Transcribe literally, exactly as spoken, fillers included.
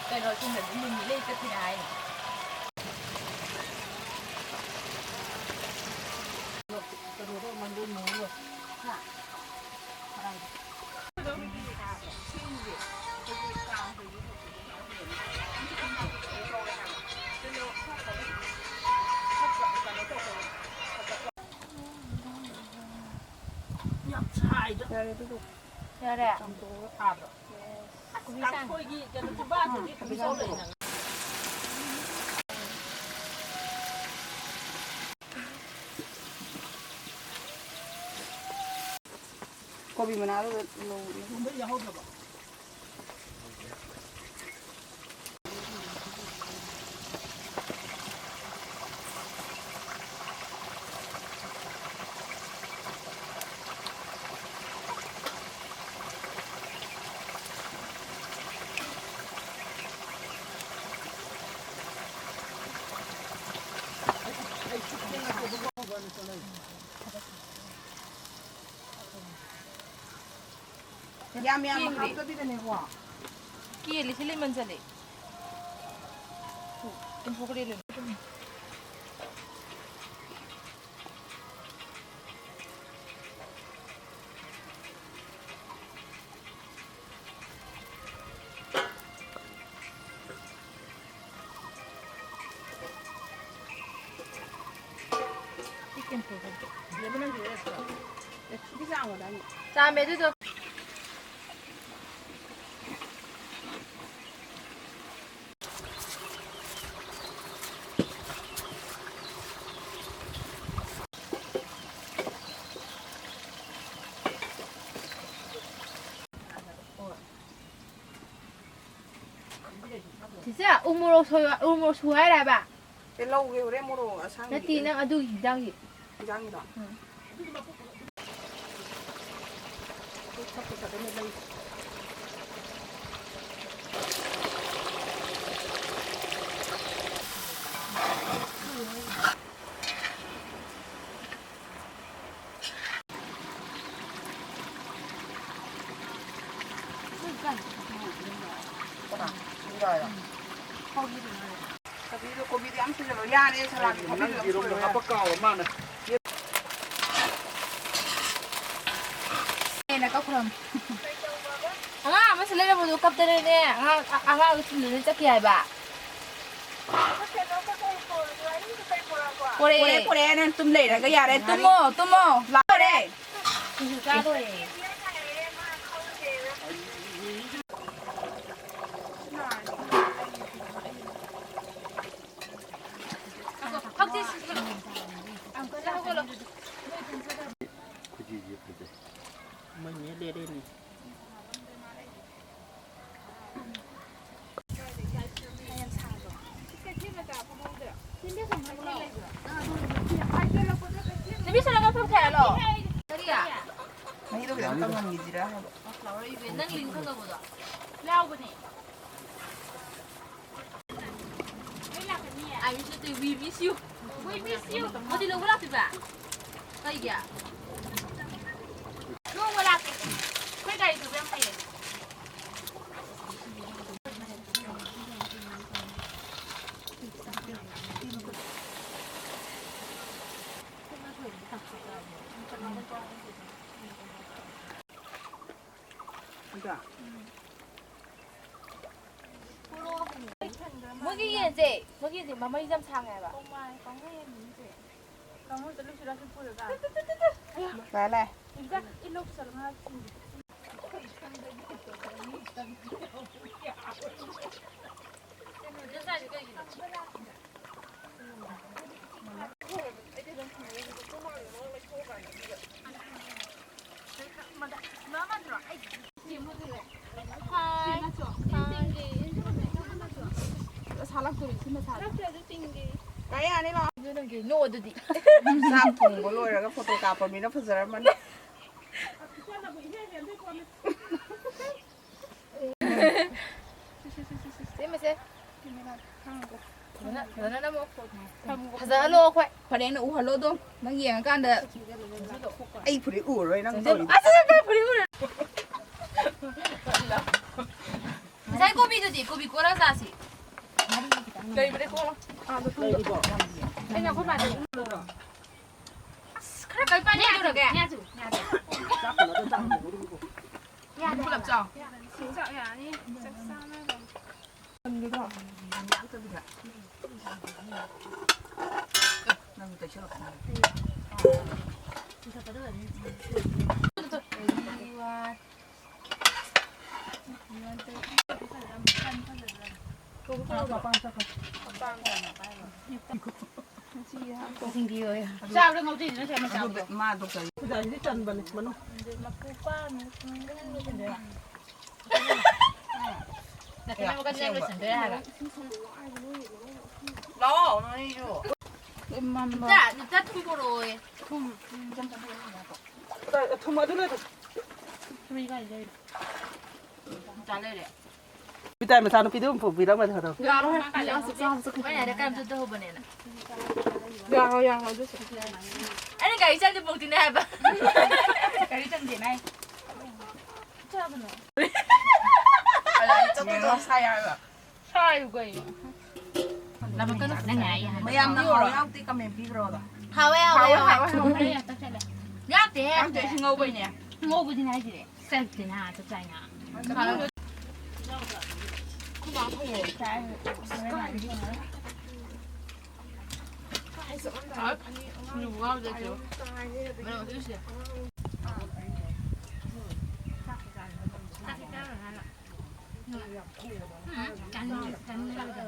ꯀꯩꯅꯣ ꯁꯤꯃꯗꯤ ꯃꯤꯃꯤ ꯂꯩ ꯆꯠꯈꯤꯅꯦ ꯍꯥꯏꯅꯦ꯫ ꯌꯥꯝ ꯁꯥꯏꯗ꯫ ꯌꯥꯔꯦ ꯑꯗꯨꯗꯤ꯫ ꯌꯥꯔꯦ? ꯆꯥꯝꯊꯣꯛꯑꯒ ꯊꯥꯗ꯭ꯔꯣ? ꯀꯣꯕꯤ ꯆꯥꯡ꯫ ꯀꯥꯡꯁꯣꯏꯒꯤ ꯀꯩꯅꯣ ꯆꯨꯕꯥꯟꯗꯨꯗꯤ ꯀꯣꯕꯤ ꯆꯥꯡ ꯂꯩ ꯅꯪ꯫ ꯀꯣꯕꯤ ꯃꯅꯥꯗꯨꯗ ꯂꯧ-, ꯊꯣꯡꯕ ꯌꯥꯍꯧꯗ꯭ꯔꯕꯣ? ꯌꯥꯝ ꯌꯥꯝ ꯀꯦꯡꯗꯦ꯫ ꯍꯥꯞꯇꯕꯤꯗꯅꯦꯀꯣ꯫ ꯀꯦꯜꯂꯤꯁꯦ ꯂꯩꯃꯟ ꯆꯠꯂꯦ꯫ ꯇꯨꯝꯊꯣꯛꯈ꯭ꯔꯦ ꯂꯣꯏꯅ꯫ ꯆꯥꯝꯃꯦ ꯑꯗꯨꯗꯣ꯫ ꯆꯤꯆꯦ, ꯎ ꯃꯣꯔꯣꯛ ꯁꯣꯏ-, ꯎ ꯃꯣꯔꯣꯛ ꯁꯨ ꯍꯥꯏꯔꯕ? ꯑꯦ, ꯂꯧꯒꯦ ꯍꯣꯔꯦꯟ ꯃꯣꯔꯣꯛ ꯑꯁꯥꯡꯕꯤ꯫ ꯅꯠꯇꯦ, ꯅꯪ ꯑꯗꯨꯒꯤ ꯍꯤꯟꯖꯥꯡꯒꯤ꯫ ꯍꯤꯟꯖꯥꯡꯒꯤꯗꯣ? ꯎꯝ꯫ ꯀꯣꯕꯤꯗꯣ, ꯀꯣꯕꯤꯗꯣ ꯌꯥꯝ ꯁꯨꯖꯜꯂꯣ꯫ ꯌꯥꯔꯦ, ꯁꯂꯥꯗ ꯀꯣꯕꯤꯗꯣ ꯌꯥꯝ ꯌꯦꯔꯨꯝꯗꯣ ꯁꯨꯖꯜꯂꯣ꯫ ꯍꯥꯞꯄ ꯀꯥꯎꯔ ꯃꯥꯅ꯫ ꯑꯩꯅ ꯀꯛꯈ꯭ꯔꯕꯅꯤ꯫ ꯑꯉꯥꯡ ꯑꯃꯁꯨ ꯂꯩꯔꯝꯕꯗꯣ ꯀꯞꯇꯅꯅꯦ, ꯑꯉꯥꯡ, ꯑꯉꯥꯡꯗꯣ ꯊꯤꯟꯗꯨꯅ ꯆꯠꯈꯤ ꯍꯥꯏꯕ꯫ ꯄꯣꯔꯛꯑꯦ, ꯄꯣꯔꯛꯑꯦ, ꯅꯪ ꯇꯨꯝ ꯂꯩꯔꯒ ꯌꯥꯔꯦ꯫ ꯇꯨꯝꯃꯣ, ꯇꯨꯝꯃꯣ꯫ ꯂꯥꯛꯑꯣꯔꯦ꯫ ꯁꯤꯡꯖꯨ ꯆꯥꯗꯣꯔꯦ꯫ ꯍꯧꯖꯤꯛ ꯁꯤ-, ꯑꯪꯀꯜ ꯍꯧꯒꯠꯂꯣ꯫ ꯈꯨꯖꯤꯁꯦ ꯐꯖꯩ꯫ ꯃꯣꯏ ꯃꯦꯠ ꯂꯩꯔꯦꯅꯦ꯫ ꯅꯨꯄꯤ ꯁꯣꯔꯥ ꯃꯐꯝ ꯈꯔ ꯂꯥꯛꯑꯣ꯫ ꯀꯔꯤ? ꯃꯍꯤꯗꯣ ꯈꯤꯇꯪ ꯀꯪꯍꯟꯈꯤꯁꯤꯔꯥ ꯍꯥꯏꯕ꯫ ꯅꯪ ꯂꯤꯡ ꯈꯪꯉꯕꯣꯗꯣ? ꯌꯥꯎꯕꯅꯦ꯫ ꯑꯩ ꯃꯤꯁ ꯅꯠꯇꯦ, we miss you. We miss you. Modi ꯂꯧꯕ ꯂꯥꯛꯇꯣꯏꯕ? ꯀꯩꯒꯤ? ꯅꯣꯡꯃ ꯂꯥꯛꯀꯦ꯫ ꯑꯩꯈꯣꯏ ꯒꯥꯔꯤꯗꯨꯕꯨ ꯌꯥꯝ ꯐꯩꯌꯦ꯫ ꯃꯣꯏꯒꯤ ꯌꯦꯟꯁꯦ, ꯃꯣꯏꯒꯤ ꯌꯦꯟꯁꯦ ꯃꯃꯩꯁꯦ ꯌꯥꯝ ꯁꯥꯡꯉꯦ ꯍꯥꯏꯕ꯫ ꯂꯥꯛꯑꯦ, ꯂꯥꯛꯑꯦ꯫ ꯀꯥꯏ ꯌꯥꯅꯤ ꯂꯥꯛꯑꯣ꯫ ꯅꯣꯛꯑꯣ ꯑꯗꯨꯗꯤ꯫ ꯆꯥꯛ ꯊꯣꯡꯕ ꯂꯣꯏꯔꯒ ꯐꯣꯇꯣ ꯀꯥꯞꯄ ꯃꯤꯅ ꯐꯖꯔꯝꯃꯅꯤ꯫ ꯁꯦꯝꯃꯁꯦ꯫ ꯐꯖꯅ, ꯐꯖꯅ ꯅꯝꯃꯣ꯫ ꯐꯖꯍꯜꯂꯣ ꯑꯩꯈꯣꯏ꯫ ꯐꯅꯦꯛꯅ ꯎꯍꯜꯂꯣ ꯑꯗꯨꯝ꯫ ꯅꯪ ꯌꯦꯡꯉꯀꯥꯟꯗ ꯑꯩ ꯐꯨꯔꯤꯠ ꯎꯔꯔꯣꯏ ꯅꯪ ꯇꯧꯔꯤꯗꯣ꯫ ꯑꯁ, ꯑꯁ, ꯑꯁ, ꯐꯨꯔꯤꯠ ꯎꯔꯔꯣꯏ꯫ ꯉꯁꯥꯏ ꯀꯣꯕꯤꯗꯨꯗꯤ, ꯀꯣꯕꯤ ꯀꯣꯔ ꯆꯥꯁꯤ꯫ ꯂꯩꯕꯅꯦ ꯀꯣꯔ꯫ ꯑꯥꯗ ꯊꯝꯃꯣ꯫ ꯑꯩꯅ ꯑꯩꯈꯣꯏ ꯃꯥꯗ ꯑꯗꯨꯝ ꯂꯧꯔꯣ꯫ ꯑꯁ, ꯈꯔ ꯀꯩ ꯄꯥꯏ ꯌꯥꯗꯧꯔꯒꯦ? ꯌꯥꯁꯨ, ꯌꯥꯁꯨ꯫ ꯌꯥꯗꯦ꯫ ꯄꯨꯂꯞ ꯆꯥꯎ꯫ ꯌꯥꯅꯤ꯫ ꯆꯥꯛ ꯆꯥꯅꯕ꯫ ꯆꯥꯕꯗ ꯉꯧꯗꯣꯏꯅꯤ ꯅꯠꯇ꯭ꯔꯒ ꯃꯆꯥ ꯑꯗꯨ ꯃꯥ ꯗꯣꯛꯇꯔ꯫ ꯈꯨꯖꯥꯏꯁꯤꯗꯤ ꯆꯟꯕꯅꯦ ꯃꯅꯨꯡ꯫ ꯅꯠꯇꯦ, ꯅꯪ ꯀꯟꯅ ꯂꯣꯏꯁꯤꯟꯗꯣꯏꯔꯥ ꯍꯥꯏꯕ? ꯂꯥꯛꯑꯣ, ꯅꯣꯏꯁꯨ꯫ ꯅꯨꯇ, ꯅꯨꯇ ꯊꯨꯝ ꯄꯨꯔꯛꯑꯣꯌꯦ꯫ ꯊꯨꯝ꯫ ꯊꯨꯝ ꯑꯗꯨ ꯂꯩꯔꯦ꯫ ꯆꯥ ꯂꯩꯔꯦ꯫ ꯄꯤꯇꯥꯏ ꯃꯆꯥꯅꯨꯄꯤꯗꯨ ꯑꯗꯨꯝ ꯄꯨꯕꯤꯔꯝꯃꯗꯤ ꯐꯗꯧꯅꯤ꯫ ꯌꯥꯔꯣ, ꯃꯥ ꯀꯥꯏ ꯆꯠꯈ꯭ꯔꯦ? ꯃꯣꯏ ꯌꯥꯔꯦ, ꯀꯔꯝ ꯆꯠꯇꯧꯕꯅꯦꯅ꯫ ꯌꯥꯔꯣ, ꯌꯥꯔꯣ, ꯑꯗꯨꯁꯨ꯫ ꯑꯩꯅ ꯒꯥꯔꯤ ꯆꯠꯂꯤ ꯄꯣꯛꯇꯤꯅꯦ ꯍꯥꯏꯕ꯫ ꯒꯥꯔꯤ ꯆꯟꯗꯦꯅ ꯍꯥꯏ꯫ ꯆꯥꯕꯅꯣ꯫ ꯆꯠꯇꯣꯏꯗꯣ ꯁꯥꯏ ꯍꯥꯏꯕ꯫ ꯁꯥꯏꯌꯨ ꯀꯩꯅꯣ꯫ ꯂꯃꯛꯀꯅꯨ, ꯅꯪ ꯌꯥꯏ ꯍꯥꯏ꯫ ꯃꯌꯥꯝꯅ ꯍꯥꯎ ꯌꯥꯎꯗꯦ comment ꯄꯤꯈ꯭ꯔꯣꯗꯣ꯫ ꯍꯥꯎꯋꯦ, ꯍꯥꯎꯋꯦ, ꯍꯥꯎꯋꯦ, ꯍꯥꯎꯋꯦ꯫ ꯍꯥꯎꯋꯦ꯫ ꯌꯥꯎꯗꯦꯍꯦ꯫ ꯌꯥꯎꯗꯦ, ꯑꯩꯁꯨ ꯉꯧꯕꯩꯅꯦ꯫ ꯉꯧꯕꯗꯤ ꯍꯥꯏꯁꯤꯗꯤ꯫ ꯆꯠꯇꯦꯅ, ꯆꯞ ꯆꯥꯏꯅ꯫ ꯁꯤꯡꯖꯨ ꯉꯥꯎꯗꯦ, ꯆꯦ꯫ ꯃꯔꯛ ꯑꯗꯨꯝ ꯁꯤꯗ꯫ ꯆꯥꯛ ꯆꯥꯔꯨꯔꯣ ꯍꯥꯏꯔꯣ? ꯎꯝ, ꯆꯥꯅꯤꯡꯗꯦ, ꯆꯥꯅꯤꯡꯗꯦ꯫